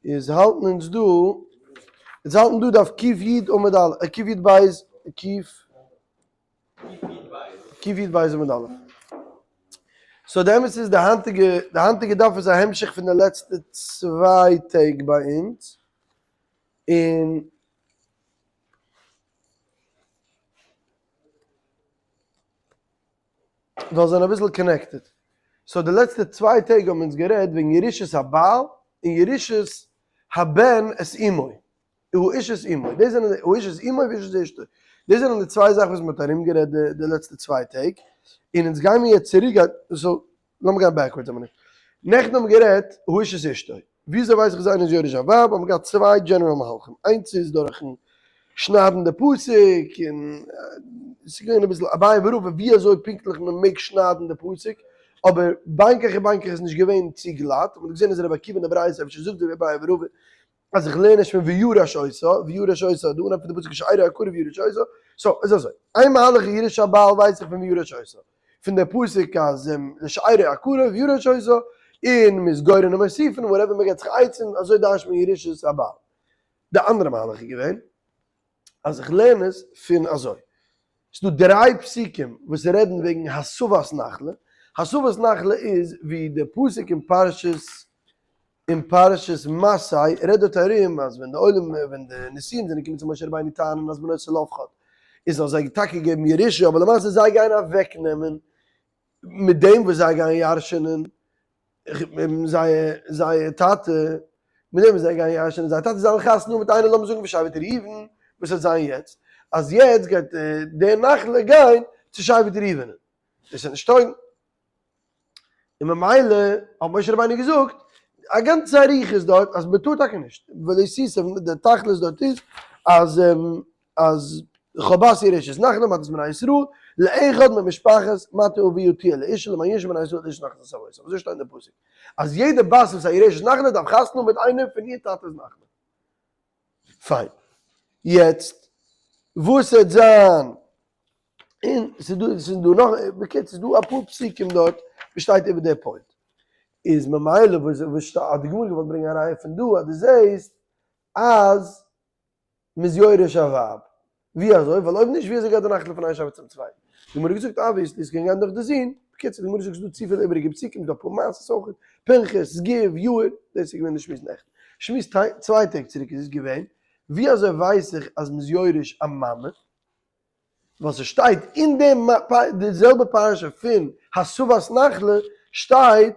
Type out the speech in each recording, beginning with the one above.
איז האלטן אונז דא, אונז האלטן דא דף קי"י עמוד א', קי"ב, קי"ב עמוד א'. so די אמת איז די היינטיגע, די היינטיגע דף איז א המשך פון די לעצטע צוויי טעג ביי אונז, און ווייל זיי זענען אביסל connected. so די לעצטע צוויי טעג האבן אונז גערעדט וועגן ירושת הבעל און ירושת הבן את אמו, האיש את אמו, דאס זענען די האיש את אמו ואיש את אשתו, דאס זענען די צוויי זאכן וואס מען האט ארומגערעדט די די לעצטע צוויי טעג, און אונז גיימיר יעצט צוריק גיין, so לאמיר גיין backwards א מינוט. נעכטן האבן מיר גערעדט האיש את אשתו, וויאזוי ווייס איך אז איינער איז יורש א ווייב, האבן מיר געהאט צוויי general מהלכים, איינס איז דורכן שניידן די פסוק, און עס איז געווען אביסל אביי ורבא ווי אזוי פונקטליך מען מעג שניידן די פסוק, אבער בין כך ובין כך איז נישט געווען צו גלאט, מען האט געזען אז רבי עקיבא אין די ברייתא אפשר זאגט רבי אביי ורבא אז איך לערן נישט פון וירש אותה, וירש אותה, די אנהייב פון די פסוק לשארו הקרוב וירש אותה, so איז אזוי, איין מהלך אין ירושת הבעל ווייס איך פון וירש אותה, פון די פסוק אז לשארו הקרוב וירש אותה, און מ'איז גורעין ומוסיפין, whatever מ'געט זיך עצה, אזוי דרש'ט מען ירושת הבעל. די אנדערע מהלך איז געווען אז איך לערן עס פון אזוי, ס'איז דא דריי פסוקים וואס רעדן וועגן הסבת נחלה, הסבת נחלה איז ווי די פסוק אין פרשת אין פרשת מסעי רעדט דארט ארום אז ווען די עולם ווען די נשיאים זענען געקומען צו משה רבינו טענה'ן אז בנות צלפחד איז זאל זיי טאקע געבן ירושה אבער למעשה זיי גייען אוועק נעמען מיט דעם וואס זיי גייען ירש'ענען זייער זייער טאטע מיט דעם וואס זיי גייען ירש'ענען זייער טאטע זיי וועלן חתונה האבן מיט איינער לאמיר זאגן פון שבט ראובן וואס וועט זיין יעצט אז יעצט גייט די נחלה גיין צו שבט ראובן דאס וועט נישט טויגן. און ממילא האט משה רבינו געזאגט א גאנצע אריכות דארט אז מען טאר טאקע נישט, ולא תסב, די תכלית דארט איז אז אז כל בת ירושת נחלה ממטות בני ישראל לאחד ממשפחת מטה אביה תהיה לאשה למען ירשו בני ישראל איש נחלת אבותם, אזוי שטייט אין די פסוק אז יעדע בת וואס איז א ירושת נחלה דארף חתונה האבן מיט איינער פון איר טאטע'ס נחלה. פיין. יעצט וואס וועט זיין און ס'איז דא ס'איז דא נאך בקיצור ס'איז דא אפאר פסוקים דארט וואס שטייט איבער די point. איז ממילא וואס וואס האט די גמרא געוואלט ברענגען א ראיה פון דא אז דו זעהסט אז מ'איז יורש א ווייב. ווי אזוי? ווייל אויב נישט ווי אזוי גייט די נחלה פון איין שבט צום צווייטן? די גמרא האט געזאגט obviously עס קען גיין דורך די זון. בקיצור די גמרא זאגט ס'איז דא צופיל איבעריגע פסוקים, ס'איז דא אפאר מעשות אויך, פנחס, סגיב, יאיר, דאס איז געווען די שמועס נעכטן. שמועס צוויי טעג צוריק איז עס געווען, ווי אזוי ווייס איך אז מ'איז יורש א מאמע? ווייל ס'שטייט אין דעם די זעלבע פרשה פון הסבת נחלה שטייט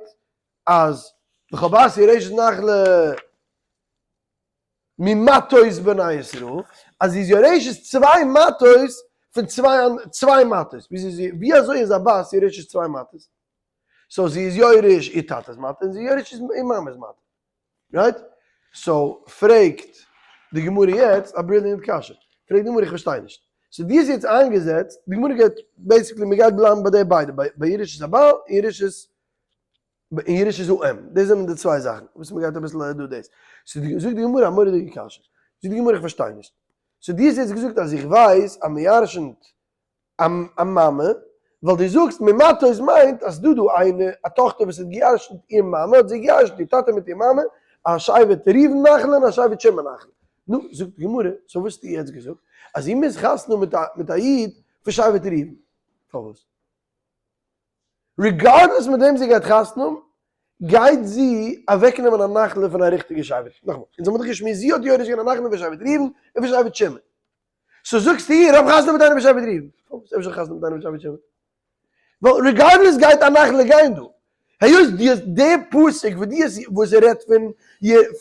אז וכל בת ירשת נחלה ממטות בני ישראל, אז זי איז יורשת צוויי מטות פון צוויי צוויי מטות, ווי אזוי איז א בת יורשת צוויי מטות? so זי איז יורש איר טאטע'ס מטה און זי איז יורש איר מאמע'ס מטה. right? so פרעגט די גמרא יעצט א brilliant קשיא. פרעגט די גמרא איך פארשטיי נישט. so דו האסט יעצט איינגעזעצט, די גמרא גייט basically מען גייט בלייבן ביי די ביידע, ביי ירושת הבעל און ירושת און ירושת האם. דאס זענען די צוויי זאכן וואס מען גייט אביסל דא דאס. so זאגט די גמרא א מורא'דיגע קשיא. זאגט די גמרא איך פארשטיי נישט. so דו האסט יעצט געזאגט אז איך ווייס אז מען ירש'נט א מאמע, ווייל דו זאגסט ממטות מיינט אז ס'דא דא איינע א טאכטער וואס האט געירשנט איר מאמע האט זי געירשנט איר טאטע מיט איר מאמע, א שבט ראובן נחלה און א שבט שמעון נחלה. נו, זאגט די גמרא, so וואס האסטו יעצט געזאגט? אז זי מוז חתונה האבן מיט א איד פון שבט ראובן. פארוואס? regardless מיט וועם זי גייט חתונה האבן, גייט זי אוועקנעמען א נחלה פון א ריכטיגע שבט. נאכאמאל, אונז האבן דאך געשמועסט זי האט יורש געווען א נחלה פון שבט ראובן און פון שבט שמעון. so זאגסטו איר האב חתונה מיט איינעם פון שבט ראובן. פארוואס אפשר חתונה מיט איינעם פון שבט שמעון? ווייל regardless גייט א נחלה גיין דא. היות דו האסט די פסוק וואס דו האסט וואס ער רעדט פון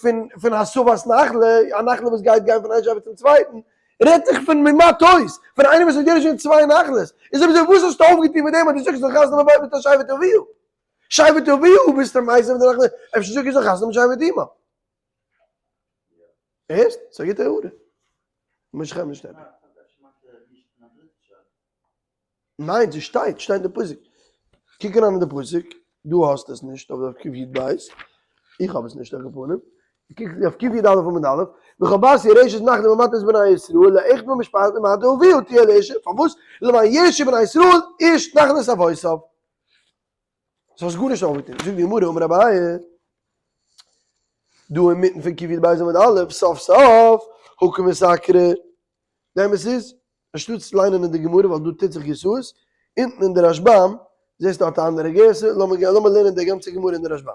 פון פון הסבת נחלה, א נחלה וואס גייט גיין פון איין שבט צום צווייטן, רעדט זיך פון ממטות, פון איינעם וואס האט יורש געווען צוויי נחלות. איז אויב אזוי וואס האסטו אויפגעטון מיט דעם אז דו זאגסט זאל חתונה האבן מיט א שבט אביו? שבט אביו ביסטו מייסד מיט די נחלה, אפשר זאג איך זאל חתונה מיט שבט אמו. הערסט? ס'איז א גוטע הערה. משה חיים נישט happy. ניין, ס'שטייט, שטייט אין די פסוק. קוק אריין אין די פסוק, דו האסט עס נישט אויף דף קי"ב, איך האב עס נישט על כל פנים. קוק אויף קי"א עמוד א', וכל בת ירשת נחלה ממטות בני ישראל, לאחד ממשפחת מטה אביה תהיה לאשה, פארוואס? למען ירשו בני ישראל איש נחלת אבותיו. ס'האסט גארנישט אויפגעטון. זאגט די גמרא, אמר אביי. דא אינמיטן פון קי"ב עמוד א', סוף סוף, הא קמסקרא. די אמת איז, אנשטאט צו ליינען אין די גמרא ווייל דא טוט זיך גירסאות, אונטן אין די רשב"ם זעסטו האט א אנדערע גירסא, לאמיר לערנען די גאנצע גמרא אין די רשב"ם.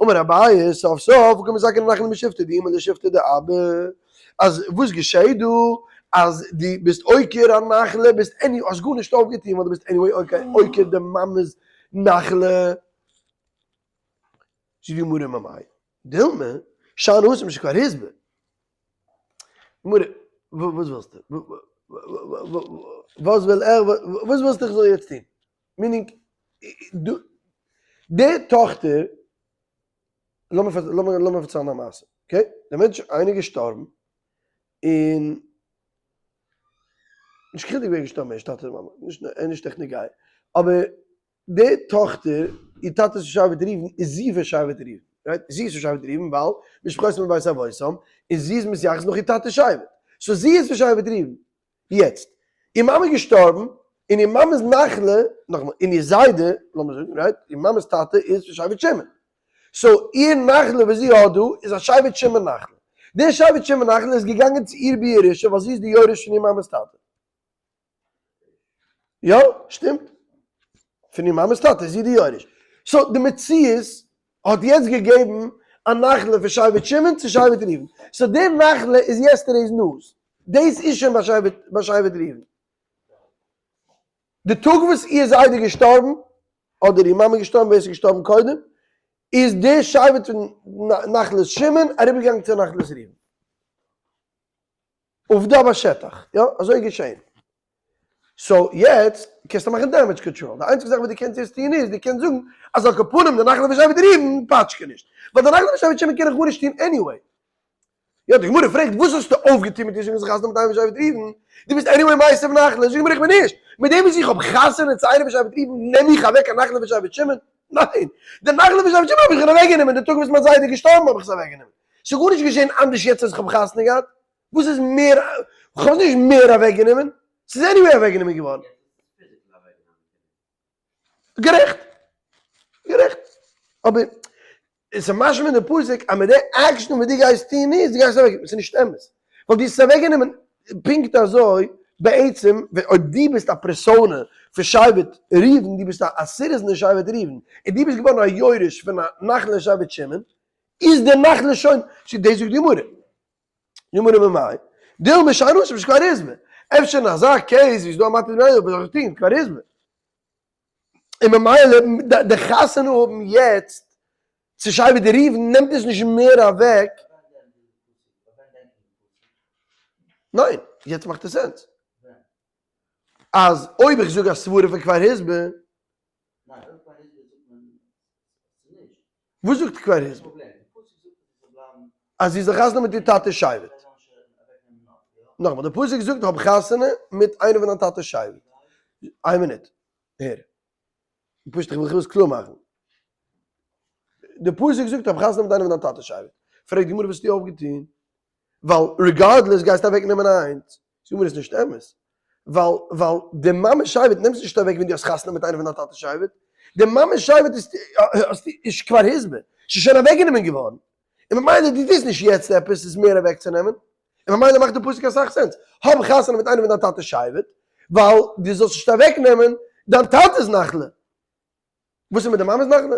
אמר אביי, סוף סוף, הא קמסקרא נחלה משבטא דאימא לשבטא דאבא, אז וואס געשעהט דא, אז דו ביסט עוקר א נחלה, ביסט עני, האסט גארנישט אויפגעטון ווייל דו ביסט anyway עוקר די מאמע'ס נחלה. זאגט די גמרא ממאי דילמא שאני התם משכבר הסבא. גמרא, וואס ווילסטו? וואס וויל ער? וואס ווילסטו איך זאל יעצט טון? meaning, די טאכטער, לאמיר פארציילן א מעשה, okay? דער מענטש, איינער איז געשטארבן, און נישט קיין חילוק ווער איז געשטארבן ערשט טאטע אדער מאמע, נישט עכט נוגע, אבער די טאכטער, איר טאטע איז פון שבט ראובן, איז זי פון שבט ראובן, right? זי איז פון שבט ראובן ווייל משפחותם מבית אבותם, און זי איז מתייחס נאך איר טאטע'ס שבט. so זי איז פון שבט ראובן. יעצט, איר מאמע איז געשטארבן, און איר מאמע'ס נחלה, נאכאמאל, און איר זיידע, לאמיר זאגן, right? איר מאמע'ס טאטע איז פון שבט שמעון. so איר נחלה וואס זי האט דא איז א שבט שמעון נחלה. די שבט שמעון נחלה איז געגאנגען צו איר בירושה ווייל זי איז די יורש פון איר מאמע'ס טאטע. יא, שטימט. פון איר מאמע'ס טאטע איז זי די יורש. so די מציאות האט יעצט געגעבן א נחלה פון שבט שמעון צו שבט ראובן. so די נחלה איז yesterday's news. דאס איז שוין ביי שבט ראובן. די טאג וואס איר זיידע איז געשטארבן, אדער איר מאמע איז געשטארבן, ווער ס'איז געשטארבן קודם, איז די שבט פון נחלת שמעון אריבערגעגאנגען צו נחלת ראובן. עובדה בשטח, יא, אזוי איז געשען. so יעצט קענסטו מאכן damage control, די איינציגע זאך וואס דו קענסט יעצט טון איז, דו קענסט זאגן אז על כל פנים די נחלה פון שבט ראובן פאטשקע נישט, ווייל די נחלה פון שבט שמעון קען איך גארנישט טון anyway. יא, די גמרא פרעגט וואס האסטו אויפגעטון מיט איר זאגן זיך חתונה מיט איינעם פון שבט ראובן, דו ביסט anyway מיסב נחלה, זאגט די גמרא איך בין נישט, מיט דעם וואס איך האב חתונה צו איינעם פון שבט ראובן נעם איך אוועק א נחלה פון שבט שמעון? ניין, די נחלה פון שבט שמעון האב איך שוין אוועקגענומען די טאג וואס מיין זיידע איז געשטארבן האב איך עס אוועקגענומען, ס'איז גארנישט געשען אנדערש יעצט אז איך האב חתונה געהאט, וואס איז מער, כ'האב עס נישט מער אוועקגענומען, ס'איז anyway אוועקגענומען געווארן. גערעכט. גערעכט. אבער עס איז משמע אין די פסוק אז מיט די action וואס דו גייסט טון איז, דו גייסט אוועק, עס איז נישט אמת. ווייל דו האסט עס אוועקגענומען פונקט אזוי, בעצם, אויב דו ביסט א פערסאנע פון שבט ראובן, דו ביסט א citizen אין שבט ראובן, און דו ביסט געווארן א יורש פון א נחלה אין שבט שמעון, איז די נחלה שוין, דאס זאגט די גמרא. גמרא ממאי דילמא שאני התם משכבר הסבא, אפשר אין אזא case ווי ס'איז דא א מתיר דמי אבער זאל איך טון כבר הסבא, און ממילא די חתונה האבן יעצט צו שבט ראובן נעמט עס נישט מער אוועק. ניין, יעצט מאכט עס sense. אז אויב איך זאג א סברה פון כבר הסבא. וואס זאגט כבר הסבא? אז זי זאל חתונה מיט איר טאטע'ס שבט. נאכאמאל, די פסוק זאגט האב חתונה מיט איינער פון דיין טאטע'ס שבט. איין מינוט, הער. פשוט איך וויל עס קלאר מאכן. די פסוק זאגט האב חתונה מיט איינער פון דיין טאטע'ס שבט. פרעגט די גמרא וואס האסטו אויפגעטון? ווייל regardless גייסטו אוועק נעמען איינס, זאג מיר איז נישט אמת, ווייל ווייל די מאמע שבט נעמסט נישט אוועק ווען דו האסט חתונה מיט איינער פון דיין טאטע'ס שבט, די מאמע שבט איז איז כבר הסבא, ס'איז שוין אוועק גענומען געווארן, און ממילא דו טוסט נישט יעצט עפעס עס מער אוועק צו נעמען, און ממילא מאכט די פסוק אסאך sense, האב חתונה מיט איינער פון דיין טאטע'ס שבט, ווייל דו זאלסט נישט אוועק נעמען דיין טאטע'ס נחלה. וואס איז מיט די מאמע'ס נחלה?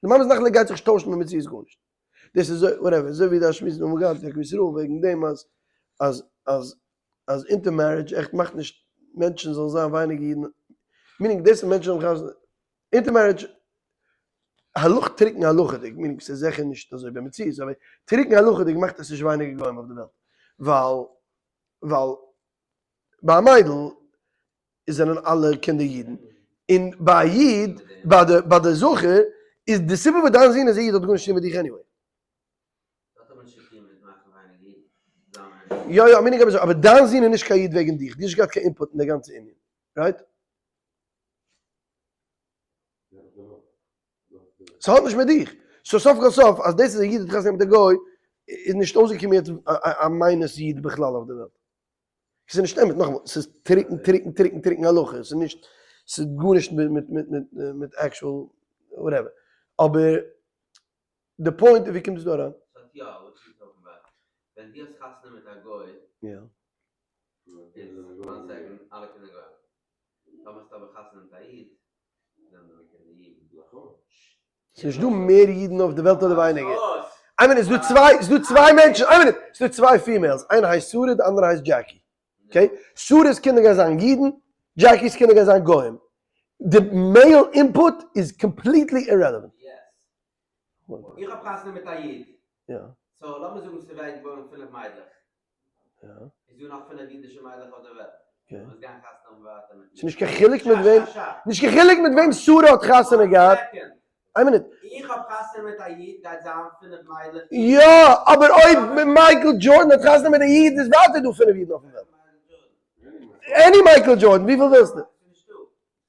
די מאמע'ס נחלה גייט זיך נישט טוישן במציאות גארנישט. דאס איז אזוי, whatever, אזוי ווי די שמועס מיר האבן געהאט יעקב ישראל וועגן דעם אז אז אז אז intermarriage עכט מאכט נישט מענטשן זאלן זיין ווייניגער אידן, meaning דאס אז מענטשן האבן חתונה, intermarriage הלכה טרוקן הלכה'דיג, meaning ס'איז זיכער נישט אזוי במציאות, אבער טרוקן הלכה'דיג מאכט עס נישט ווייניגער גוים אויף די וועלט, ווייל ווייל ביי א מיידל זענען אלע קינדער אידן, און ביי א איד, ביי די ביי די זכר, איז די סיבה וואס דיין זון איז א איד האט גארנישט צו טון מיט דיך anyway. יא יא, meaning אבער דיין זון איז נישט קיין איד וועגן דיך, דו האסט נישט געהאט קיין input אין די גאנצע ענין, right? ס'האט נישט מיט דיך. so סוף כל סוף אז דאס אז א איד האט חתונה געהאט מיט א גוי איז נישט אויסגעקומען יעצט א minus איד בכלל אויף די וועלט. ס'איז נישט אמת, נאכאמאל, ס'איז טרוקן טרוקן טרוקן טרוקן הלכה, ס'איז נישט, ס'איז גארנישט מיט מיט מיט מיט מיט actual whatever, אבער די point איז ווי קומט עס דא אריין? ווען דו האסט חתונה מיט א גוי, יא. איז one second אלע קינדער גוים. טאמער האסטו אבער חתונה מיט א איד, זענען דיינע קינדער אידן. ס'איז נישט דא מער אידן אויף די וועלט אדער ווייניגער. איין מינוט, ס'איז דא צוויי, ס'איז דא צוויי מענטשן, איין מינוט, ס'איז דא צוויי females, איינער הייסט שרה, די אנדערע הייסט דזשעקי. Okay? שרה'ס קינדער גייען זיין אידן, דזשעקי'ס קינדער גייען זיין גוים. די male input איז completely irrelevant. איך האב חתונה מיט א איד. יא. So לאמיר זאגן ס'ווערט געבוירן פינף מיידלעך. יא. איז דא נאך פינף אידישע מיידלעך אויף דער וועלט? וואס גייען חתונה האבן ווייטער מיט ס'איז נישט קיין חילוק מיט וועם, נישט קיין חילוק מיט וועם שרה האט חתונה געהאט. איין מינוט. איך האב חתונה מיט א איד גייט זיין פינף מיידלעך. יא, אבער אויב מייקל דזשארדן האט חתונה מיט א איד איז ווייטער דא פינף אידן אויפן וועלט. Any מייקל דזשארדן, וויפיל ווילסטו?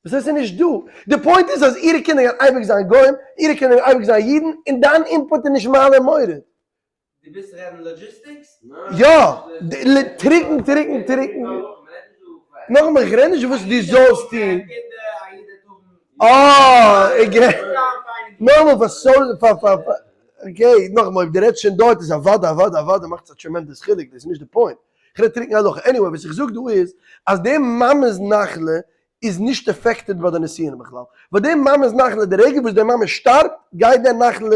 וואס הייסט ס'איז נישט דא? די point איז אז אירע קינדער גייען אייביג זיין גוים, אירע קינדער גייען אייביג זיין אידן, און דיין input איז נישט מעלה און מוריד. דו ווילסט רעדן logistics? יא! טרוקן טרוקן טרוקן. נאכאמאל איך רעד נישט וואס דו זאלסט טון. אה! נאכאמאל פאר סאו פאר פאר okay נאכאמאל אויב דו רעדסט שוין דארט איז אוודאי אוודאי אוודאי מאכט עס א tremendous חילוק דאס איז נישט די point. איך רעד טרוקן הלכה. Anyway וואס איך זאג דא איז אז די מאמע'ס נחלה איז נישט affected ביי די נישואין בכלל, ווייל די מאמע'ס נחלה די רגע וואס די מאמע שטארבט גייט די נחלה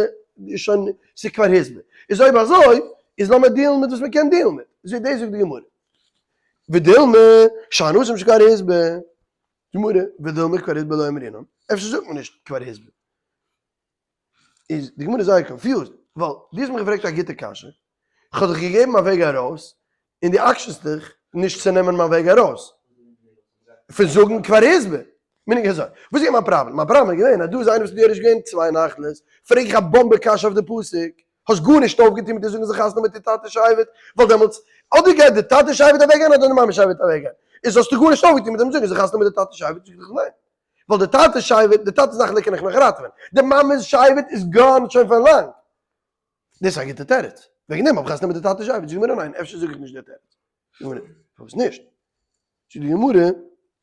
שוין ס'איז כבר הושבע, איז אויב אזוי איז לאמיר deal ן מיט וואס מ'קען deal ן מיט, אזוי דאס זאגט די גמרא. ודילמא שאני התם שכבר הושבע, גמרא, ודילמא כבר הושבע לא אמרינן, אפשר זאגט מען נישט כבר הושבע. איז די גמרא זייער confused, ווייל דו האסט מיך געפרעגט א גוטע קשיא, איך האב דיך געגעבן א וועג ארויס, און דו עקשנ'סט דיך נישט צו נעמען מיין וועג ארויס, פון זאגן כבר הושבע. Meaning אזוי, וואס איז געווען מיין פראבלעם? מיין פראבלעם איז געווען אז דא איז איינער וואס האט יורש געווען צוויי נחלות, פרעג איך א באמבע קשיא אויף די פסוק, האסט גארנישט אויפגעטון מיט די זאגן זיך חתונה מיט די טאטע שבט, ווייל דעמאלטס אדער גייט די טאטע שבט אוועקגיין אדער די מאמע שבט אוועקגיין, איז האסטו גארנישט אויפגעטון מיט דעם זאגן זיך חתונה מיט די טאטע שבט, זאג איך ניין. ווייל די טאטע'ס שבט, די טאטע'ס נחלה קען איך נאך ראטעווען, די מאמע'ס שבט איז gone שוין פאר לאנג. דאס איז א גוטע תירוץ. וועגן דעם האב איך חתונה מיט די טאטע'ס שבט. זאגט די גמרא ניין, אפשר זאג איך נישט די תירוץ. זאגט די גמרא, פארוואס נישט? זאגט די גמרא,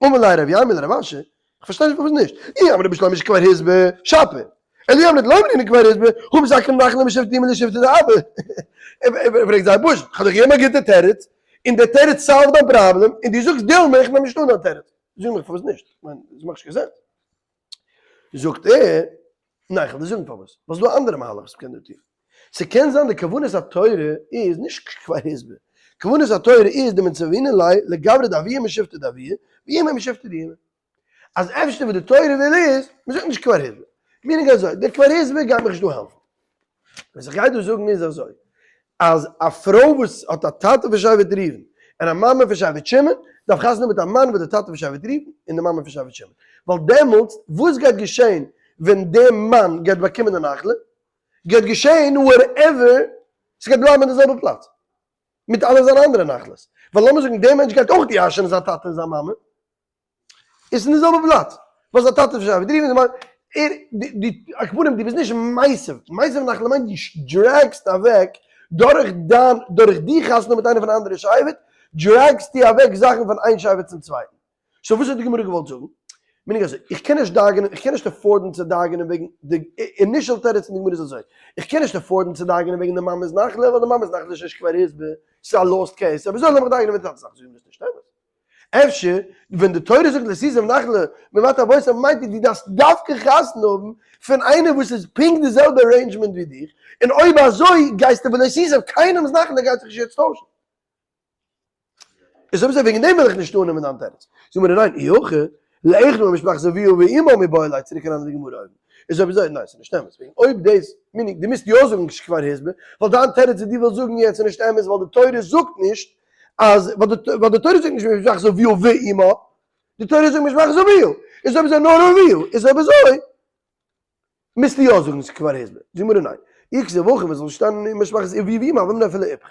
אמר ליה רב יימר לרב אשי, איך פארשטיי נישט פארוואס נישט. אי אמרת בשלמא שכבר הושבעה, שפיר. אלא אי אמרת לא אמרינן כבר הושבעה, הא מתקנא נחלה משבט אימיה לשבטא דאבא. ער פרעגט זייער פשוט, איך האב דיך געגעבן א גוטע תירוץ, און דער תירוץ solve ט דיין פראבלעם, און דו זאגסט דילמא איך נעם נישט אן דיין תירוץ. זאג מיך פארוואס נישט? כ'מיין, עס מאכט נישט קיין sense. זאגט ער, ניין, כ'וועל דיר זאגן פארוואס. ווייל ס'איז דא א אנדערע מהלך וואס מ'קען דא טון. ס'קען זיין די כוונת התורה איז נישט כבר הושבעה. כוונת התורה איז דמצוינן ליה לגברא דאבוה משבטא דאבוה, ואימיה משבטא דאימיה. אז אפשר וואס די תורה וויל איז, מ'זאגט נישט כבר הושבעה. Meaning אזוי, די כבר הושבעה גייט מיך נישט דא העלפן. וואס איך גיי דא זאגן איז אזוי, אז א פרוי וואס האט א טאטע פון שבט ראובן און א מאמע פון שבט שמעון, דארף חתונה האבן מיט א מאן וואס די טאטע פון שבט ראובן און די מאמע פון שבט שמעון. ווייל דעמאלטס, וואס גייט געשען ווען די מאן גייט באקומען די נחלה? גייט געשען whatever, ס'גייט בלייבן אין די זעלבע פלאץ, מיט אלע זיינע אנדערע נחלות. ווייל לאמיר זאגן, דער מענטש גייט אויך ירש'ענען זיין טאטע און זיין מאמע, איז אין די זעלבע פלאץ וואס זיין טאטע פון שבט ראובן איז ער די עכברים דו ביסט נישט מיסב מיסב נחלה מיינט דו drag סט אוועק דורך דיין דורך די חתונה מיט איינער פון א אנדערע שבט drag סטו אוועק זאכן פון איין שבט צום צווייטן so וואס האט די גמרא געוואלט זאגן מיין איך אזוי איך קען נישט דאגה'נען איך קען נישט afford ן צו דאגה'נען וועגן די initial תירוץ אין די גמרא איז אזוי איך קען נישט afford ן צו דאגה'נען וועגן די מאמע'ס נחלה ווייל די מאמע'ס נחלה איז נישט כבר הושבעה ס'איז א lost case אבער אזוי לאמיך דאגה'נען וועגן די טאטע'ס נחלה זאגט די גמרא ס'נישט אמת. אפשר ווען די תורה זאגט לא תסוב נחלה ממטה אבותם מיינט דו דארפסט דווקא חתונה האבן פון איינער וואס איז פונקט די זעלבע arrangement ווי דיך, און אויב אזוי גייסטו ולא תסוב קיינעמס נחלה גייט זיך נישט יעצט טוישן. איז אויב אזוי וועגן דעם וויל איך נישט אננעמען דיין תירוץ. זאג מיר ניין אי הכי לאחד ממשפחת אביה ואמה מיבעי ליה צוריק אריין אין די גמרא אויבן. איז אויב אזוי ניין ס'איז נישט אמת וועגן אויב דאס meaning דו מוזט יא זאגן שכבר הושבעה ווייל דיין תירוץ וואס דו ווילסט זאגן יעצט איז נישט אמת ווייל די תורה זאגט נישט אז ווייל די תורה זאגט נישט ממשפחת אביה ואמה, די תורה זאגט ממשפחת אביה, איז אויב אזוי נאר אביה, איז אויב אזוי מוזטו יא זאגן ס'כבר הושבעה, זאגט די גמרא ניין, אי כתיב הכא ווען ס'זאל שטיין ממשפחת אביה ואמה הוה אמינא אפילו איפכא.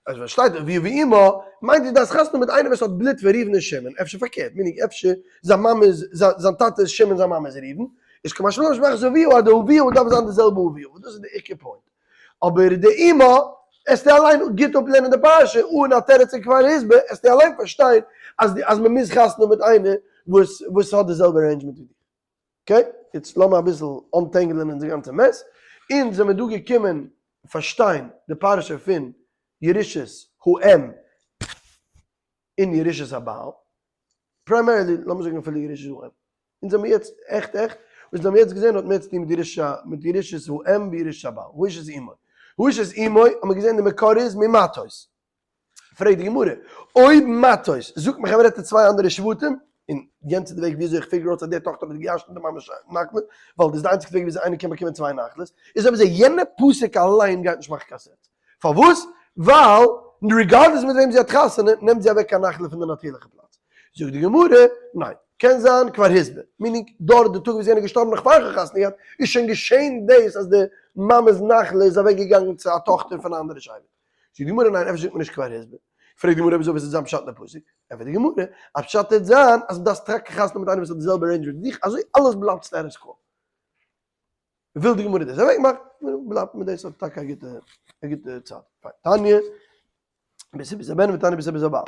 אז ווען שטייט אביה ואמה מיינט דו דארפסט חתונה מיט איינער וואס האט בלוט פון ראובן און שמעון, אפשר פארקערט, meaning אפשר זיין מאמע איז זיין טאטע איז שמעון זיין מאמע איז ראובן, איז קא משמע לן ממשפחת אביה אז די אביה דארף זיין די זעלבע אביה, וואס דאס איז די עיקר point. אבער די אמה, עסטו אליין גוט אפלערנען די פרשה אן א תירוץ אין כבר הושבעה, עסטו אליין פארשטיין אז אז מען מוז חתונה מיט איינער וואס וואס האט די זעלבע arrangement ווי דיך. Okay, יעצט לאמיר אביסל untangle ען אונזער גאנצע mess. אונז זעמיר דא געקומען פארשטיין די פרשה פון. ירושת האם און ירושת הבעל, primarily לאמיר זאגן אפילו ירושת האם, אונז האמיר יעצט עכט עכט וואס אונז האמיר יעצט געזען האט מער צוטון מיט ירושה מיט ירושת האם ווי ירושת הבעל, האיש את אמו, האיש את אמו האמיר געזען די מקור איז ממטות, פרעגט די גמרא, אויב מטות זאגט מיך אז מ'רעדט פון צוויי אנדערע שבטים, און יענץ איז די וועג וויאזוי איך figure אויס אז די טאכטער האט געירשנט די מאמע'ס נחלה, ווייל דאס איז די איינציגסטע וועג וויאזוי איינער קען באקומען צוויי נחלות, איז אויב אזוי יענע פסוק אליין גייט נישט מאכן קיין sense. פארוואס? ווייל regardless מיט וועם זי האט חתונה, נעמט זי אוועק קיין נחלה פון די נאטירליכע פלאץ. זאגט די גמרא, ניין, קען זיין כבר הסביר, meaning דארט די טאג וואס יענער איז געשטארבן נאך פאר איך האב חתונה געהאט, איז שוין געשען דאס אז די מאמע'ס נחלה איז אוועק געגאנגען צו א טאכטער פון א אנדערע שבט. זאגט די גמרא, ניין, אפשר זאגט מען נישט כבר הסביר. פרעגט די גמרא, אויב אזוי וואס איז זיין פשט אין די פסוק? ענטפערט די גמרא, אז פשט וועט זיין אז מ'דארף טאקע חתונה מיט איינעם וואס האט די זעלבע range ווי דיך, אזוי אלעס בלייבט status quo. וויל די גמרא דאס אוועק מאכן, בלייבט מיט דאס האט טאקע א גוטע א גוטע צד. פיין, תניא בסיבת הבן ותניא בסיבת הבעל.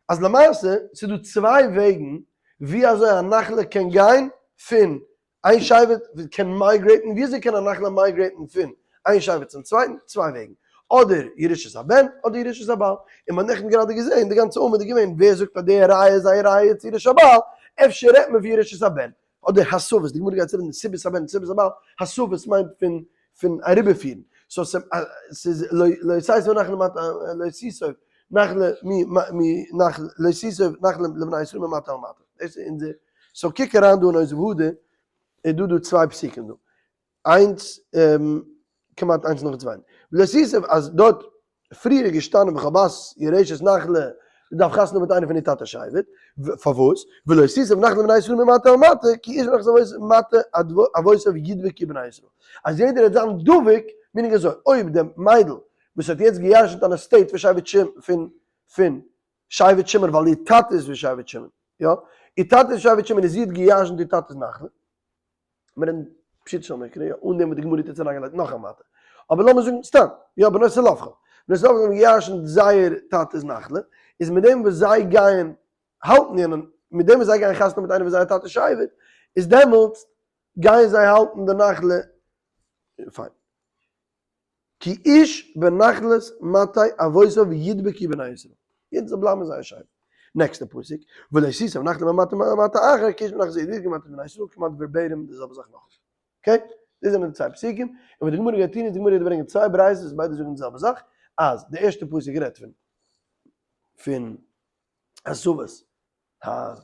אז למעשה ס'איז דא צוויי וועגן ווי אזוי א נחלה קען גיין פון איין שבט, קען migrate ן, ווי אזוי קען א נחלה migrate ן פון איין שבט צום צווייטן? צוויי וועגן, אדער ירושת הבן אדער ירושת הבעל. און מ'האט נעכטן גראדע געזען די גאנצע עמוד איז געווען ווער זאגט אז די ראיה איז א ראיה צו ירושת הבעל, אפשר רעדט מען פון ירושת הבן. אדער הסבות, די גמרא גייט צו רעדן סיבת הבן סיבת הבעל, הסבות מיינט פון פון אריבערפירן, so ס'איז לא תסוב נחלה ממטה לא תסוב נחלה מ מ נחלה לא תסוב נחלה לבני ישראל ממטה אל מטה, דאס איז אונזער, so קוק אריין דא אין עוז והדר, איז דא דא צוויי פסוקים דא, איינס כמעט איינס נאכן צווייטן. ולא תסוב אז דארט פריער איז געשטאנען וכל בת יורשת נחלה דארף חתונה מיט איינער פון איר טאטע'ס שבט, פארוואס? ולא תסוב נחלה לבני ישראל ממטה אל מטה, כי איש בנחלת מטה אבותיו ידבקו בני ישראל. אז יעדער וועט זיין דבוק, meaning אזוי, אויב די מיידל וואס האט יעצט געירשנט אן estate פון שבט שמעון פון שבט שמעון ווייל איר טאטע איז פון שבט שמעון, יא, איר טאטע איז שבט שמעון און זי האט געירשנט איר טאטע'ס נחלה, מיר רעדן פשוטו של מקרא, יא, אן דעם וואס די גמרא האט יעצט אריינגעלייגט נאך א מטה. אבער לאמיר זאגן סתם, יא, בנות צלפחד. בנות צלפחד האבן געירשנט זייער טאטע'ס נחלה, איז מיט דעם וואס זיי גייען האלטן יענעם, מיט דעם וואס זיי גייען חתונה מיט איינעם פון זייער טאטע'ס שבט, איז דעמאלטס גייען זיי האלטן די נחלה, פיין. כי איש בנחלת מטה אבותיו ידבקו בני ישראל. יעדער זאל בלייבן אין זייער שבט. נעקסטע פסוק, ולא תסוב נחלה ממטה למטה אחר, כי איש בנחלת ידבקו מטה בני ישראל, כמעט verbatim די זעלבע זאך נאכאמאל. okay? דאס זענען די צוויי פסוקים, און וואס די גמרא גייט טון איז די גמרא גייט ברענגען צוויי ברייתות וואס ביידע זאגן די זעלבע זאך, אז די ערשטע פסוק רעדט פון פון הסבת ה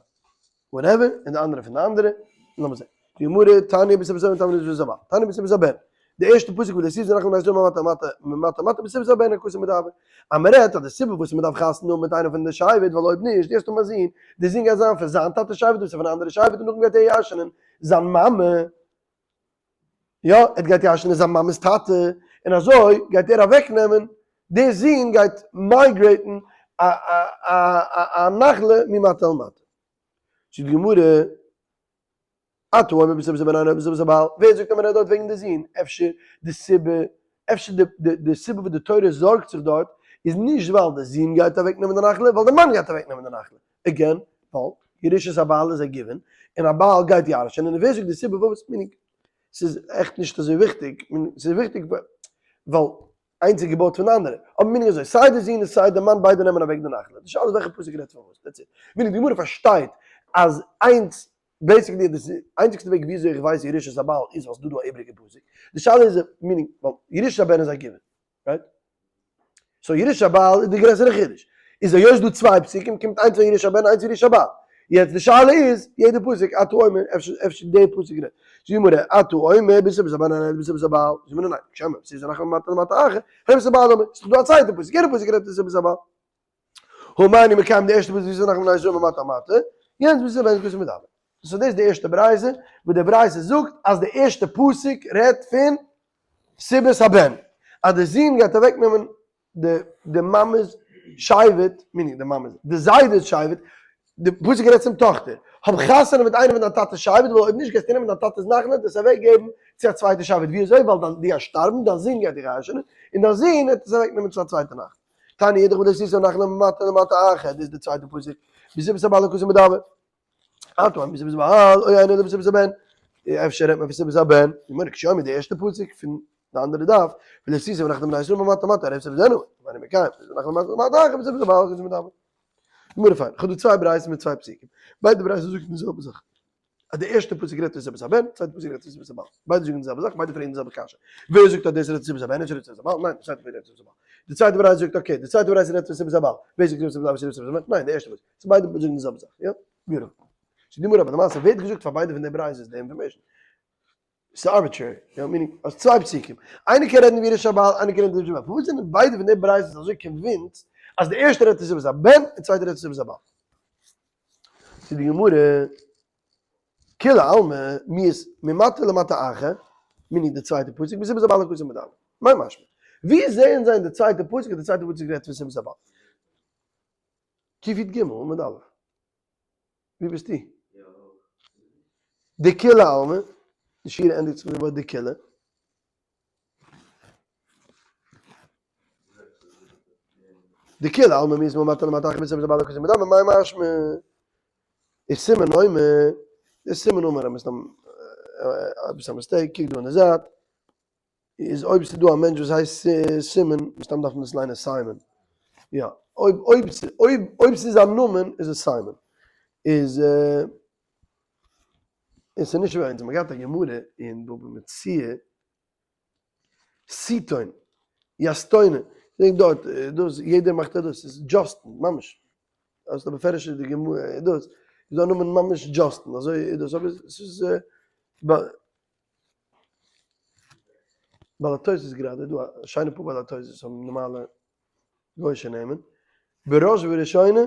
whatever, און די אנדערע פון די אנדערע, לאמיר זען. די גמרא, תניא בסיבת הבן תניא בסיבת הבעל, תניא בסיבת הבן, די ערשטע פסוק וואס די סיבה זענען נחמן ממטה מטה ממטה מטה בסיבת הבן הכתוב מדבר, אז מען רעדט אז די סיבה וואס מען דארף חתונה האבן מיט איינעם פון די שבט ווייל אויב נישט די האסט האבן א זון, די זון גייט זיין פון זיין טאטע'ס שבט אדער פון א אנדערע שבט און נאכדעם גייט ער ירש'נען זיין מאמע. יא, ער גייט ירש'נען זיין מאמע'ס טאטע, און אזוי גייט ער אוועקנעמען, דער זון גייט migrate ן א א א נחלה ממטה אל מטה. זאגט די גמרא, אתה אומר בסיבת הבן אינו בסיבת הבעל, ווער זאגט אז מען רעדט דארט וועגן די זון? אפשר די סיבה, אפשר די די סיבה וואס די תורה זארגט זיך דארט איז נישט ווייל די זון גייט אוועקנעמען די נחלה, ווייל די מאן גייט אוועקנעמען די נחלה. again, ווייל ירושת הבעל איז א given, און א בעל גייט ירש'ענען, און ווער זאגט די סיבה פארוואס, meaning, ס'איז עכט נישט אזוי וויכטיג, ס'איז וויכטיג ווייל איינס איז געבויט פון די אנדערע, אבער meaning אזוי, סיי די זון און סיי די מאן ביידע נעמען אוועק די נחלה, די שאלה איז וועלכע פסוק רעדט פון וואס, that's it. meaning די גמרא פארשטייט אז איינס, basically די איינציגסטע וועג וויאזוי איך ווייס ירושת הבעל איז ווייל ס'דא דא א איבריגע פסוק, די שאלה איז meaning, ווייל ירושת הבן איז א given, right? so ירושת הבעל איז די גרעסערע חידוש. איז היות דא צוויי פסוקים קומט איינס פון ירושת הבן איינס פון ירושת הבעל. יעצט די שאלה איז, יעדע פסוק אתה אומר, אפשר אפשר די פסוק רעדט. זאגט די גמרא, אתה אומר בסיבת הבן אינו בסיבת הבעל. זאגט די גמרא ניין, כשאומר בסיבת הנחלה ממטה למטה אחר, הרי בסיבת הבעל דמי. ס'איז דאך דא א צווייטע פסוק, יעדע פסוק רעדט בסיבת הבעל. הא מה אני מקיים די ערשטע פסוק בסיבת הנחלה מבני ישראל ממטה למטה, יענץ בסיבת הבן איז כתוב מדבר. so דאס איז די ערשטע ברייתא, וואס די ברייתא זאגט אז די ערשטע פסוק רעדט פון סיבת הבן, אז די זון גייט אוועק נעמען די די מאמע'ס שבט, meaning די מאמע'ס, די זיידע'ס שבט, די פסוק רעדט צום טאכטער, האב חתונה מיט איינעם פון דיין טאטע'ס שבט, ווייל אויב נישט גייסטו נעמען דיין טאטע'ס נחלה דאס אוועק געבן צו א צווייטע שבט, ווי אזוי? ווייל דיין דו גייסט שטארבן, דיין זון גייט דיך ירש'ענען, און דיין זון וועט עס אוועק נעמען צו א צווייטע נחלה. תניא אידך ולא תסוב נחלה ממטה למטה אחר, דאס איז די צווייטע פסוק, בסיבת הבעל הכתוב מדבר. אתה אומר בסיבת הבעל, או אינו אלא בסיבת הבן, אפשר רעדט מען פון סיבת הבן, איך מיין כשאומר די ערשטע פסוק פון. די אנדערע דף, ולא תשא ונחת בני ישראל ממטה מטה, רב סבזנו, ואני מקיים, ונחת מטה מטה אחר וסבז הבעל אחר מדבר. גמרא פיין, כ'האב דא צוויי ברייתות מיט צוויי פסוקים. ביידע ברייתות זאגן די זעלבע זאך. אז די ערשטע פסוק רעדט פון סיבת הבן, צווייטע פסוק רעדט פון סיבת הבעל. ביידע זאגן די זעלבע זאך, ביידע פרעגן די זעלבע קשיא. ווער זאגט אז דאס רעדט פון סיבת הבן, אפשר רעדט פון סיבת הבעל? ניין, די צווייטע פסוק רעדט פון סיבת הבעל. די צווייטע ברייתא זאגט okay, די צווייטע ברייתא רעדט פון סיבת הבעל. ווער זאגט סיבת הבעל, אפשר סיבת הבן? ניין, די ערשטע פסוק. so ביידע זאגן די זעלבע זאך. יא? beautiful. so די גמרא, אבער למעשה ווערט געזאגט פאר ביידע פון די ברייתות די information. ס'איז arbitrary, יא, meaning, האסט צוויי פסוקים, איינער קען רעדן ווי ירושת הבעל, איינער קען רעדן ווי ירושת הבן, פארוואס זענען ביידע פון די ברייתות אזוי convinced אז די ערשטע רעדט פון סיבת הבן און צווייטע רעדט פון סיבת הבעל? זאגט די גמרא, כולי עלמא מיהת ממטה למטה אחר, meaning די צווייטע פסוק, בסיבת הבעל הכתוב מדבר, מאי משמע? ווי זעען זיי אין די צווייטע פסוק אז די צווייטע פסוק רעדט פון סיבת הבעל? קי"ג עמוד א'. ווי ביסטו? דכולי עלמא, די שורה ענדיגט זיך מיט די ווארט דכולי. דכולי עלמא מיהת ממטה למטה אחר בסיבת הבעל הכתוב מדבר מאי משמע? איז סימון אומר, דער סימון אומר אז מסתם עפעס א mistake, קוק דא אין די זייט, איז אויב ס'איז דא א מענטש וואס הייסט סימון, מסתם דארף מען עס ליינען סיימאן, יא, אויב אויב אויב אויב ס'איז א נאמען איז עס סיימאן, איז און ס'איז נישט ווי אונז האבן געהאט א גמרא אין בבא מציעא, סיטון, יסטונא, זעט דארט דאס יעדער מאכט א דאס, ס'איז דזשאסטן, ממש, אז די בפירוש'ע די גמרא דאס, איז דא א נאמען ממש דזשאסטן, אזוי איז דאס, אבער ס'איז. בעל התוס' גראדע דא א שיינע פאר בעל התוס' האבן נארמאלע גוישע נעמען, בראש וראשונה,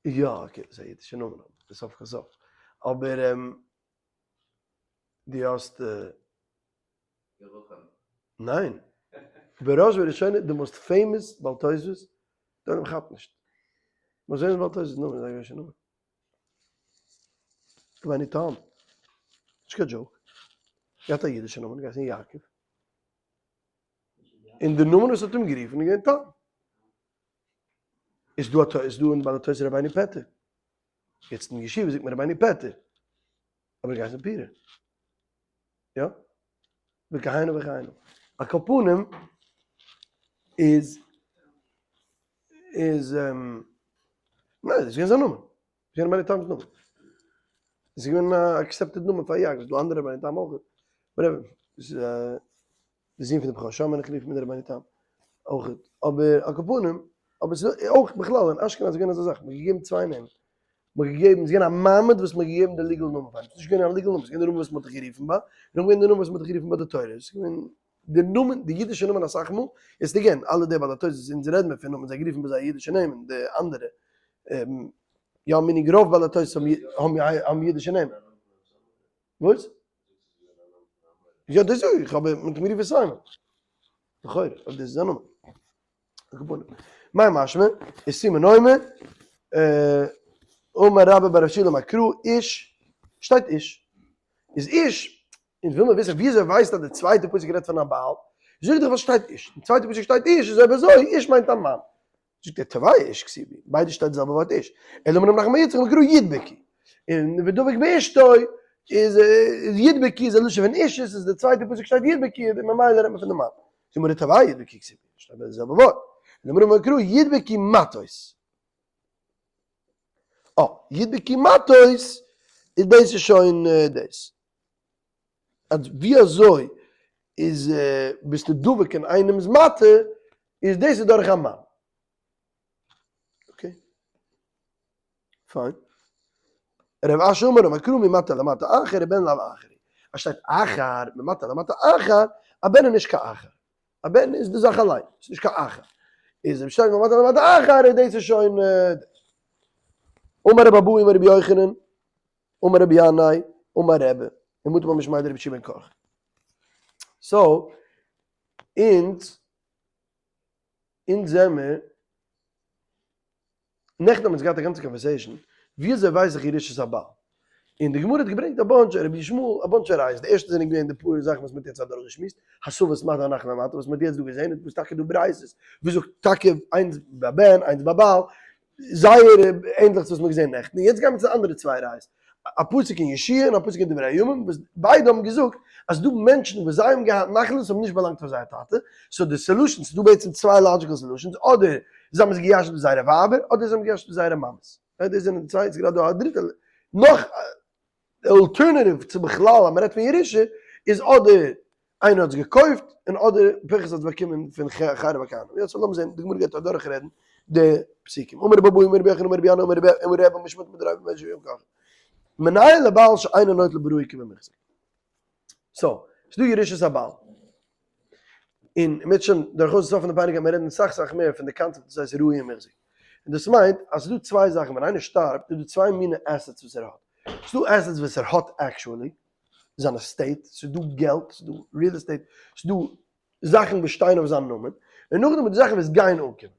יא okay ס'איז א אידישע נאמען אבער סוף כל סוף, אבער דו האסט. ניין, בראש וראשונה די most famous בעל תוספות, דער עולם כאפט נישט, most famous בעל תוספות נאמען איז א גוישע נאמען. רבינו תם, נישט קיין joke, געהאט א אידישע נאמען, געהייסן יעקב, און די נאמען וואס האט אים גערופן איז געווען תם. איז דא א איז דא אין בעל התוס' רבינו פעטער, יעצט אין ישיבה זאגט מען רבינו פעטער, אבער געהייסן פירער, יא? וכהנה וכהנה. על כל פנים איז איז ניין דאס איז געווען זיין נאמען, דאס איז געווען רבינו תם'ס נאמען, עס איז געווען א accepted נאמען פאר יעקב, ס'איז דא אנדערע רבינו תם אויך, whatever, דאס איז די זון פון די בכור שמעון איך רוף מיט די רבינו תם אויך, אבער על כל פנים, אבער ס'איז אויך בכלל אין אשכנז איז געווען אזא זאך, מ'האט געגעבן צוויי נעמען, מ'האט געגעבן, ס'איז געווען א מעמד וואס מ'האט געגעבן די legal נאמען פאר אים, ס'איז נישט געווען א legal נאמען, ס'איז געווען די נאמען וואס מ'האט דיך גערופן ביי, און נאך געווען די נאמען וואס מ'האט דיך גערופן ביי די תורה, ס'איז געווען די נאמען, די אידישע נאמען אסאך מאל, יעצט again, אלע די בעלי התוס' וואס אונז רעדן מיר פון האבן זיי גערופן ביי זייער אידישע נעמען, די אנדערע, יא meaning רוב בעלי התוס' האבן אידישע נעמען. וואס? יא דאס זאג איך, אבער מ'האט אים גערופן סיימאן. לכאורה, אויב דאס איז זיין נאמען. מאי משמע, איז סימן אומר, אמר רבה בר רב שילא מקרא איש, שטייט איש, איז איש, אונז וויל מיר וויסן וויאזוי ווייסט אז די צווייטע פסוק רעדט פון א בעל, זאג דיך וואס שטייט איש, די צווייטע פסוק שטייט איש, איז אויב אזוי איש מיינט א מאן, זאגט ער תרוייהו איש כתיבי, ביידע שטייט די זעלבע ווארט איש, אלא אמר רב נחמן בר יצחק מקרא ידבקו, און ודבק באשתו איז ידבקו איז א לשון פון אישות, איז די צווייטע פסוק שטייט ידבקו ממילא רעדט מען פון די מאן, זאגט מיר תרוייהו ידבקו כתיבי, שטייט ביידע די זעלבע ווארט, אלא אמר רב מקרא ידבקו מטות. אה, ידבקו מטות איז דאס איז שוין דאס. אז ווי אזוי איז ביסטו דבוק אין איינעמס מטה, איז דאס איז דורך א מאן. okay. פיין. רב אשי אמר רב מקרא ממטה למטה אחר ובן לאו אחר. אז שטייט אחר ממטה למטה אחר, א בן איז נישט קיין אחר. א בן איז די זאך אליין, ס'איז נישט קיין אחר. איז אויב שטייט ממטה למטה אחר, איז דאס איז שוין אמר רבי אבהו אמר רבי יוחנן, אמר רבי ינאי, אמר רבי, ומטא משמיה דרבי יהושע בן קרחה. so, אונז, אונז זעמיר, נעכטן האבן אונז געהאט א גאנצע conversation, ווי אזוי ווייס איך ירושת הבעל? און די גמרא האט געברענגט א bunch, רבי ישמעאל, א bunch ראיות, די ערשטע זענען געווען די פאר זאכן וואס מען האט יעצט אדורכגעשמועסט, הסבת מטה הנח למטה, וואס מען האט יעצט דא געזען, און וואס טאקע דא ברייתות, וואס זאגט טאקע איינס ביי בן איינס ביי בעל, זייער ענדליך צו וואס מען האט געזען נעכטן, און יעצט גייען מיר צו די אנדערע צוויי ראיות. א פסוק אין יהושע און א פסוק אין דברי הימים וואס ביידע האבן געזאגט אז ס'דא מענטשן וואס זיי האבן געהאט נחלות האבן נישט באלאנגט פאר זייער טאטע, so די solution, ס'דא בעצם צוויי logical solutions, אדער זיי האבן עס געירשנט פון זייערע ווייבער, אדער זיי האבן געירשנט פון זייערע מאמעס. דאס זענען די צוויי, ס'איז גראדע דא א דריטע, נאך alternative צו בכלל אז מ'רעדט פון ירושה, איז אדער איינער האט עס געקויפט און אדער פנחס האט עס באקומען פון חרם הכהנים. יעצט לאמיר זען, די גמרא גייט אדורך רעדן די פסוקים. אמר רבי אבהו אמר רבי יוחנן אמר רבי ינאי אמר רבי אמר רבי משמט מדרבי בן שבעים ככה. מנין לבעל שאינו נוטל בראוי כבמוחזק. so, ס'דא ירושת הבעל. און מ'וועט שוין דורכאויס סוף פון די פרק גייט מען רעדן סאך סאך מער פון די קאנצעפט וואס הייסט ראוי און מוחזק. און דאס מיינט אז ס'דא צוויי זאכן ווען איינער שטארבט איז דא צוויי מיני assets וואס ער האט. ס'דא assets וואס ער האט actually, זיין estate, ס'איז דא געלט, ס'איז דא real estate, ס'איז דא זאכן וואס שטייען אויף זיין נאמען, און נאכדעם איז דא זאכן וואס גייען אנקומען.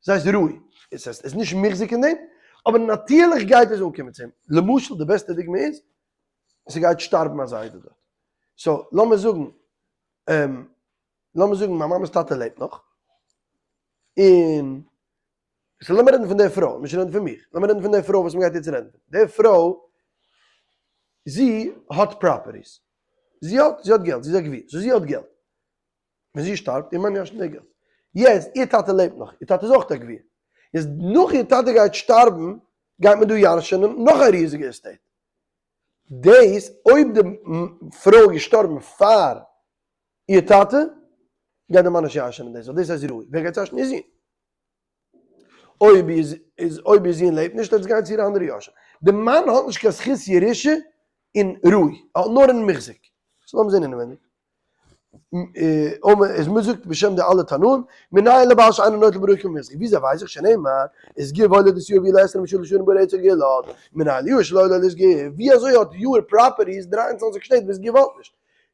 דאס הייסט ראוי. עס הייסט, עס איז נישט מוחזק אין דעם, אבער נאטירליך גייט עס אנקומען צו אים. למשל, די בעסטע דוגמא איז, ס'גייט שטארבן א זיידע דארט. so, לאמיר זאגן, לאמיר זאגן מיין מאמע'ס טאטע לעבט נאך, און so לאמיר רעדן פון די פרוי, נישט רעדן פון מיך, לאמיר רעדן פון די פרוי וואס מ'גייט יעצט רעדן פון, די פרוי זי האט properties, זי האט, זי האט געלט, זי איז א גביר, so זי האט געלט, ווען זי שטארבט, איר מאן ירש'נט די געלט, יעצט איר טאטע לעבט נאך, איר טאטע איז אויך א גביר, יעצט נאך איר טאטע גייט שטארבן, גייט מען דא ירש'ענען נאך א ריזיגע estate, דאס אויב די פרוי איז געשטארבן פאר איר טאטע, גייט די מאן נישט ירש'ענען דאס, ווייל דאס הייסט ראוי, ווער גייט ירש'ענען? איר זון. אויב איז אויב איר זון לעבט נישט, וועט עס גיין צו איר אנדערע יורשים. די מאן האט נישט קיין זכות ירושה אין ראוי, ער האט נאר אין מוחזק. so לאמיר זען אינעווייניג. איז מ'זאגט בשם די אלע תנאים, מנין לבעל שאינו נוטל בראוי כמוחזק. וויאזוי ווייס איך שנאמר, ושגוב הוליד את יאיר ויהיו לו עשרים ושלש שנים בארץ הגלעד, מנין ליאיר שלא הוליד לשגוב. ווי אזוי האט יאיר properties 23 שטעט וואס שגוב האט נישט?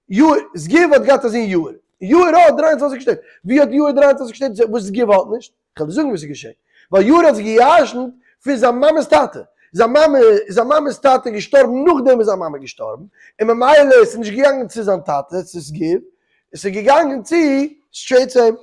יאיר, שגוב האט געהאט א זון יאיר. יאיר האט 23 שטעט. ווי האט יאיר 23 שטעט וואס שגוב האט נישט? כ'וועל דיר זאגן וואס איז געשען. ווייל יאיר האט זיך געירשנט פון זיין מאמע'ס טאטע. זיין מאמע, זיין מאמע'ס טאטע איז געשטארבן נאכדעם איז זיין מאמע געשטארבן. און ממילא איז עס נישט געגאנגען צו זיין טאטע, צו שגוב. עס איז געגאנגען צו, straight צו אים.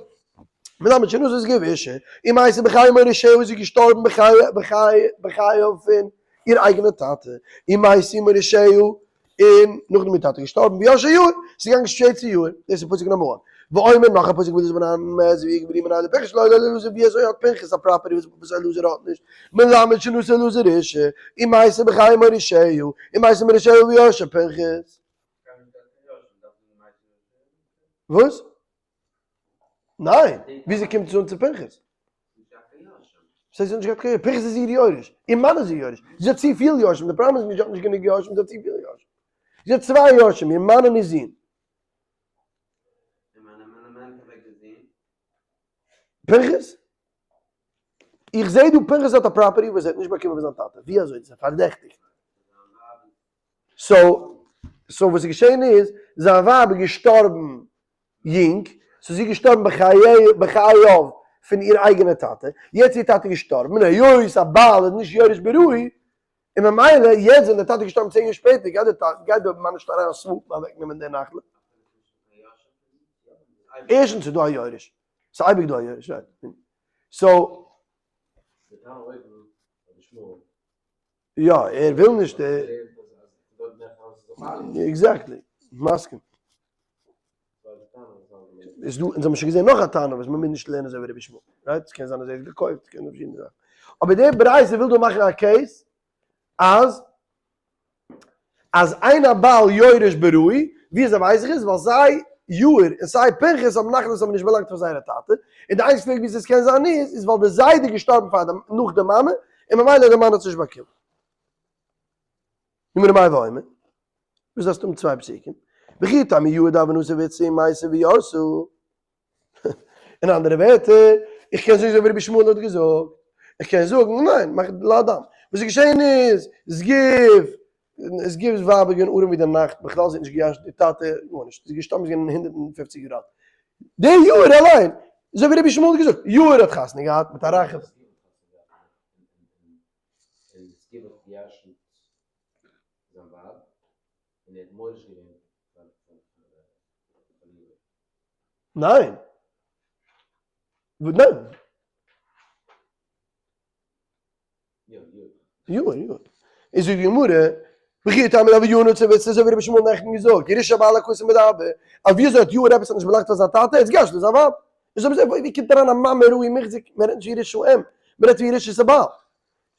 מלמד שנשא שגוב אשה, ומתה בחיי מורישיה איז זי געשטארבן בחיי, בחיי, בחייו פון איר אייגענע טאטע. ומתו מורישיה און נאכדעם איז טאטע געשטארבן וירשה יאיר, ס'איז געגאנגען straight צו יאיר, דאס איז פסוק number one. ואומר נאך א פסוק ואלעזר בן אהרן מת ויקברוהו מנין לפנחס שלא היה לו אלעזר ווי אזוי האט פנחס א property וואס אלעזר האט נישט, מלמד שנשא אלעזר אשה, ומתה בחיי מורישיה, ומתו מורישיה וירשה פנחס. וואס? ניין! וויאזוי קומט עס אן צו פנחס? וואס הייסט זי האט נישט געהאט קיין יורש? פנחס איז איר יורש, איר מאן איז איר יורש, זי האט צופיל יורשים, די פראבלעם איז נישט זי האט נישט גענוג יורשים, זי האט צופיל יורשים. זי האט צוויי יורשים, איר מאן און איר זון. פנחס? איך זעה דא פנחס האט א property וואס ער האט נישט באקומען פון זיין טאטע, ווי אזוי? דאס איז פארדעכטיגט. so, so וואס איז געשען איז, זיין ווייב איז געשטארבן יונג, so זי איז געשטארבן בחייו פון איר אייגענע טאטע, יעצט איז איר טאטע געשטארבן, און היות א בעל איז נישט יורש בראוי, און ממילא יעצט ווען דער טאטע איז געשטארבן 10 יאר שפעטער, גייט דער טאטע, גייט דער מאן נישט אריין swoop ן אוועקנעמען די נחלה. ערשטנס איז דא א יורש, ס'איז אייביג דא א יורש, right. so. יא, ער וויל נישט. exactly, מסכים. איז דא, אונז האבן שוין געזען נאך א טענה וואס מ'מוז נישט לערנען אזוי ווי רבי ישמעאל, right? ס'קען זיין אז ער האט געקויפט, ס'קען זיין פארשידענע זאכן. אבער דער ברייתא וויל דא מאכן א case אז אז אין הבעל יורש בראוי, ווי אזוי ווייס איך עס? ווייל סיי יאיר און סיי פנחס האבן נחלות האבן נישט באלאנגט פאר זייערע טאטע, און די איינציגסטע וועג ווי אזוי עס קען זיין איז, איז ווייל די זיידע איז געשטארבן פאר די, נאך די מאמע, און ממילא די מאן האט עס נישט באקומען. נאמר מאי ואומר, וואס דארפסטו האבן צוויי פסוקים? וכי תימא יאיר דהוה נסיב ואיתתא ומתו וירתה. אין אנדערע ווערטער, איך קען זאגן אזוי ווי רבי ישמעאל האט געזאגט, איך קען זאגן, ניין, מאך לאדם. וואס איז געשען איז, שגוב, שגוב'ס ווייב איז געווען ארעם ווי די נאכט, בכלל זי האט נישט געירשנט איר טאטע, גארנישט, זי איז געשטארבן זי איז געווען 150 יאר אלט. דער יאיר אליין, אזוי ווי רבי ישמעאל האט געזאגט, יאיר האט חתונה געהאט מיט א רייכע. ניין. ניין. יא, יא. איז זאגט די גמרא. וכי תימא דהוה ינוד צו וויסן אזוי ווי רבי ישמעאל נעכטן געזאגט, ירושה הבעל הכתוב מדבר, אז ווי אזוי האט יאיר עפעס האט נישט באלאנגט פאר זיין טאטע, איז געשט זיין ווייב. איז אויב אזוי ווי קומט אריין א מאמע ראוי מוחזק, מען רעדט נישט ירושה אם, מען רעדט פון ירושת הבעל.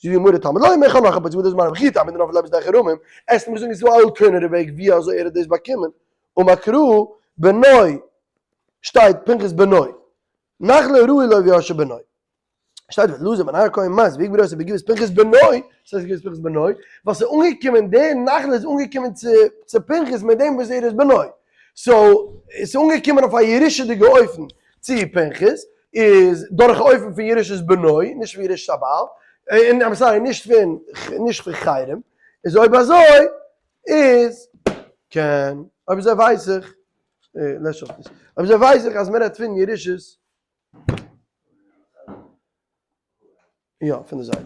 זאגט די גמרא תלמוד לומר איך האב נאך א פסוק וואס דאס מיינט וכי תימא דנפל ליה בשדה חרמים, עסט מיר זאגן עס איז דא א alternative וועג ווי אזוי ער האט דאס באקומען, אמר קרא בנו שטייט פנחס בנו, נחלה ראוי לו וירשה בנו. שטייט ואלעזר בן אהרן כהן מת ויקברו אותו בגבעת פנחס בנו, וואס הייסט גבעת פנחס בנו? ווייל ס'איז אנגעקומען, די נחלה איז אנגעקומען צו צו פנחס מיט דעם וואס ער איז בנו, so עס איז אנגעקומען אויף א ירושה'דיגע אופן צו פנחס, איז דורך אופן פון ירושת בנו, נישט פון ירושת הבעל, און I'm sorry, נישט פון נישט פון חרם, איז אויב אזוי איז קען, אויב אזוי ווייס איך, לעש אויף דאס, אויב אזוי ווייס איך אז מ'רעדט פון ירושת. יא, פון די זייט.